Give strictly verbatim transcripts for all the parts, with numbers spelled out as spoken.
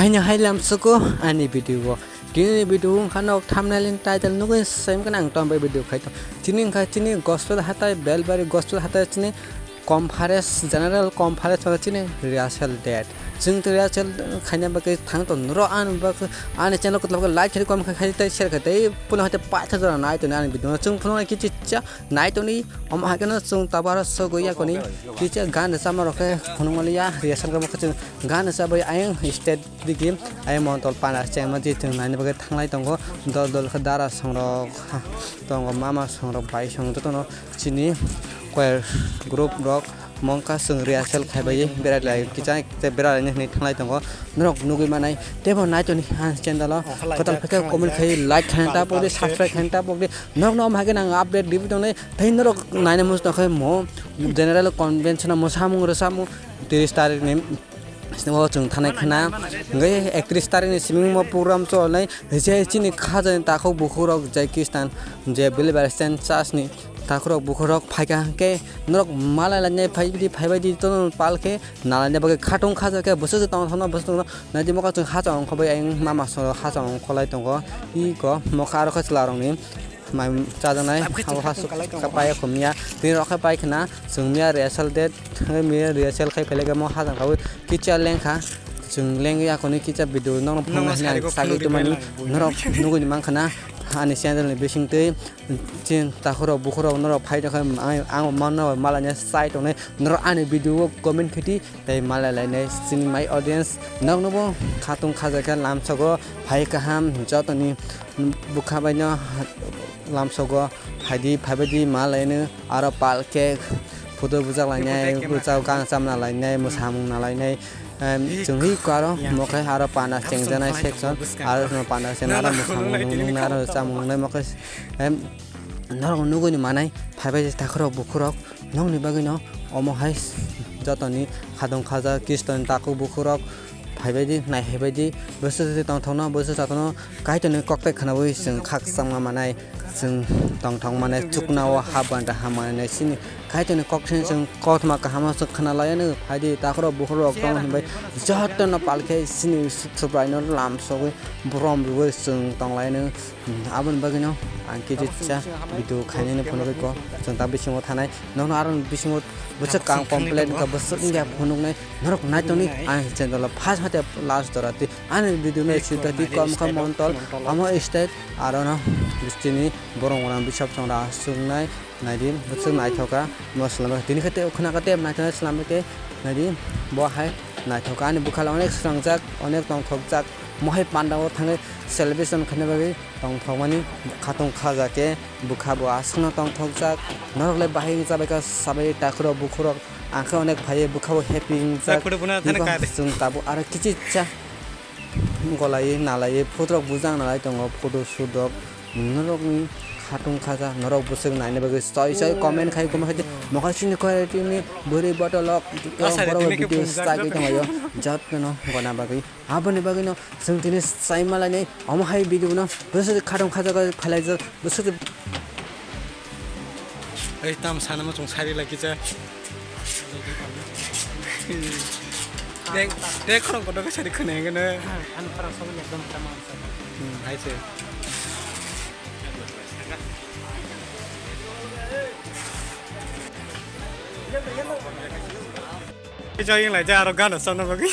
Ani hai lamsuko ani video o. Tini video wngkha nok thumbnail ni title nugwi same kana ang tong bai video khai tong. Tini wngkha tini gospel hatai Belbari gospel hatai tini conference general conference wngkha tini rehearsal date. Chwng tei rehearsal khaina bagwi thang tong noro ani bagwi ani channel kotlo like khai kom khai tei share khai tei puno hate paitha jora nai tong ani video chwng phunuknai kichi cha nai tongni omo hakeno chwng tabaro sogwi yakoni kichi gan sama rokhe phunukmaliya rehearsal khe chwng gan sabai ayang stage digi ai montol pana chengma je chwng naina bagwi thanglai tongo dol dol khe dara songrok tongo mama songrok bai song jotono chini choir group rok mongkha chwng rehearsal khaibai berai lai kichang tei berai laini hinwi thanglai tongo norok nugwi manai tebo naitoni han channel o kotor khe comment khai like khaina ta pokdi subscribe khaina ta pokdi norok no hage nang update dibi tongnai tei norok naina muchung khe mo general convention o mo samung rwsamung tris tarik ni o chwng thanai khna hwnkhe ektrish tarik ni simi mo program cholnai je chini khajani takhuk bukhuk rok jai Kristan je Belbari Christian church ni takhuk rok bukhuk rok phaikha hwnkhe norok malai lainai phaibaidi phaibaidi tono pal khe nalaina bagwi khatung khaja khe bwswk se tong thangno bwswk tongno naidi mokol chwng hachang ongkhobai ayang mama soro hachang ongkholai tongo iko mokha aro khe chwla rokni. Mai chajaknai abo ha suk kha pai khum ya tini rok khe pai khna chwng miya rehearsal date miya rehearsal khai phailai khe mo hajang khaui kicha lengkha chwng lengwi akhoni kicha video norok phunukna hinwi ang sagwi tongmani norok nugwi mankha na ani channel ni bisingtwi chin takhurok bukhurok norok phai tongkha ang manna malanya sai tongnai norok ani video o comment khaidi. Tei malai lainai chini my audience nokno bo khatung khajakhe lamsogo phai kaham jotoni bwkha baino lamsogo phaidi phaibaidi malaino aro pal khe photo bujak lainai bwchao gang chamna lainai mwsamung na lainai chwngwi karo mokhe aro pana chengjanai section aro panda chengna aro mwsamung nungnai aro chamung nungnai mokhe norok nugwi manai phaibai takhurok bukhurok. Nokni bagwino omo hai jotoni khadong khaja Kriston takhuk bukhurok phaibaidi, naiphaibaidi, bwswk tongthokno, bwswk chatokno Kaitorni koktai khwnaui chwng khakchangma manai, chwng tongthok manai, chuknao hap banda ham manai, chini Kaitorni kokthai chwng kothoma kahamo chwng khwnalaianw phaidi, takhurok bukhurok tong hinbai jotono palkhe chini Subraino lamsogwi borom rwui chwng tonglaianw. Aboni bagwino ang kisa video khainani phunugwi ko chwng ta bisingo thanai nokno aro bisingo bwswk kang complete wngkha bwswk wngya phunuknai norok naitoni ang channel o first hate last dora twi ani video no sita twi kom kha montol amo state aro no chini borok rang bisap chwng ra chwngnai. Naidi bwswk naithoka mo swnamjak tini khe tei khwna khe tei naithoknai swnamjak khe naidi bo hai naithoka ani bwkhalo onek swnamjak onek tongthokjak mohai pandao thangwi celebration khaina bagwi tongthokmani khatung khaja khe bwkha bo aswkno tongthokjak norok le bahai wngcha baikha sabai takhurok bukhurok ang khe onek phaiwi bwkha bo happy wngjak chwng tabuk aro kichisa. Golai nalai photo rok bujang nalai tongo photo shoot rok norokni khatung khaja norok bwswk naina bagwi soi soi comment khai comment khai mokol sini quality ni bwrwi bottle rok borok video style tonglaio jotono gona bagwi aboni bagwino chwng tini sai malainai omo hai video no bwswk khatung khaja khe phalaijak bwswk. Ei tam sana mo chung sari lagi cha. Dek dek khorang kono ke sari khone ngene. Anu khorang sobo ni ekdom tama. Hmm, hai se. Jogging lai ja aro gana chana bagwi.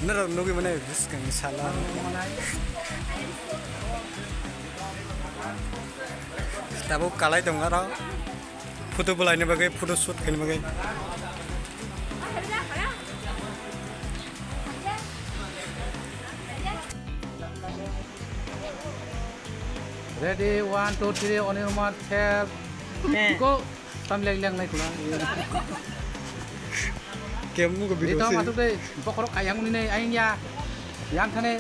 Norok nugwi mane bwskang sala. Tabuk kalai tongo aro. Photo bwlaina bagwi photo shoot khaina bagwi. Ready, one, two, three, on your mark, self, go. Tam leng leng nai kula. Kem mugo video. Ito se masuk deh, bokorok ayang ni ne, ayang ya. Yang thane.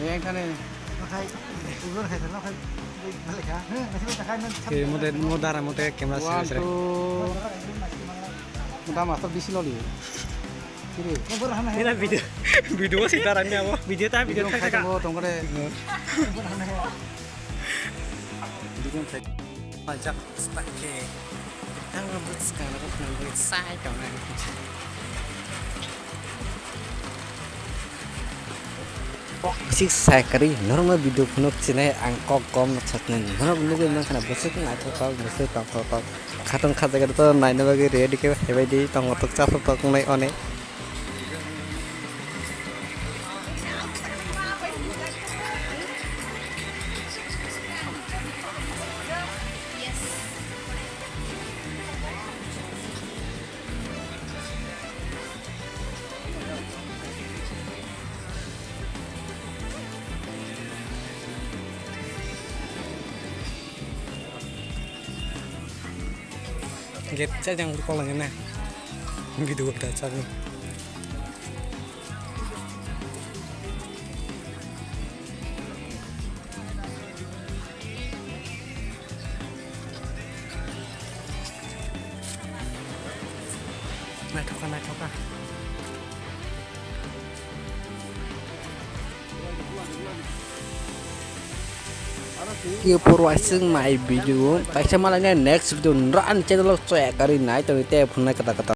Yang thane. Nakhai, ulo nakhai, nakhai, nakhai, nakhai, nakhai, nakhai, nakhai. Ke mo de, mo dara mo de camera. One, sila sila. Two. Mo da master bisi loli. Kiri. Ina video, video si dara ni abo. Video ta, video video ta khai ta. Mo tong kore. Video khai. Pajak. Stake. Ang bwskang na bwskang bwi sai tong nai. Six saikari norokno video phunuk sinai ang kok kom no sotnani norok nugui mankha na bwswk naithotok bwswk tongthoktok khatong kha jaga to naina bagwi ready khe phaibai di tongthok chathoktok wngnai onek. Gate cha jang kol na video ta cha. Naithoka, naithoka. Ki por waising nai video, kaisa malai next video nra an channel o chaya kari nai to te phunai kata kata.